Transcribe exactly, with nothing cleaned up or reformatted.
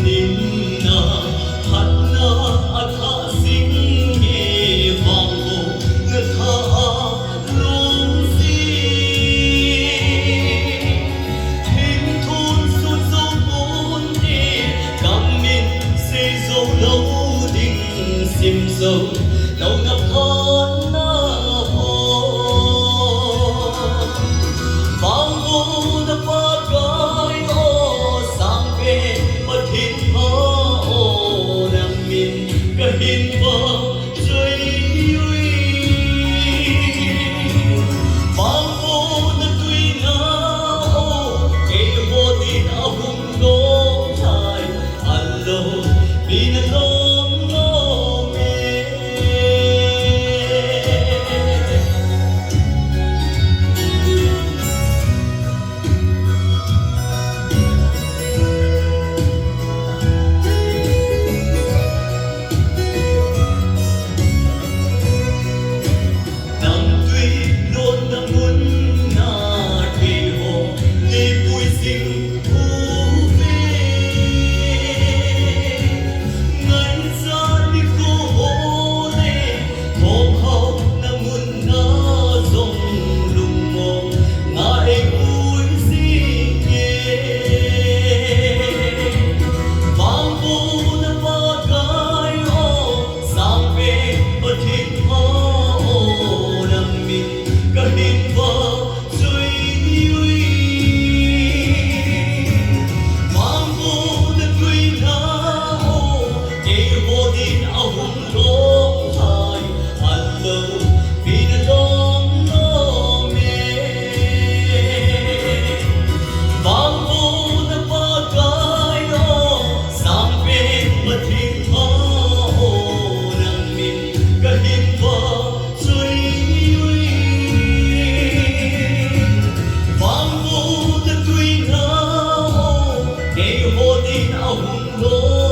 Nina, hatna, athah jing e, vangbohna thah a lungset. Hinthun sut jou ponte, kam in sei jou lou ding, sim jou louna phatna ho. Vangbohna Pakai o, sangpen Pathen pha o, nangmin kahin vahchoi uve. Vangbohna tuina o, keiho din ahung lom lhai, alou, mi nalom lom e. Nang tui lotna mun a keiho neipui jing uve. Ngaichat nikho ho le thonghaona mun a jong lungmong a eipui jing e. Vangbohna Pakai o, sangpen Pathen pha o, nangmin kahin vahchoi uve. Vangbohna tuina o, keiho din ahung lom lhai, alou, mi nalom lom e. Vangbohna Pakai o, sangpen Pathen pha o, nangmin kahin vahchoi uve. Vangbohna tuina o, keiho din ahung lom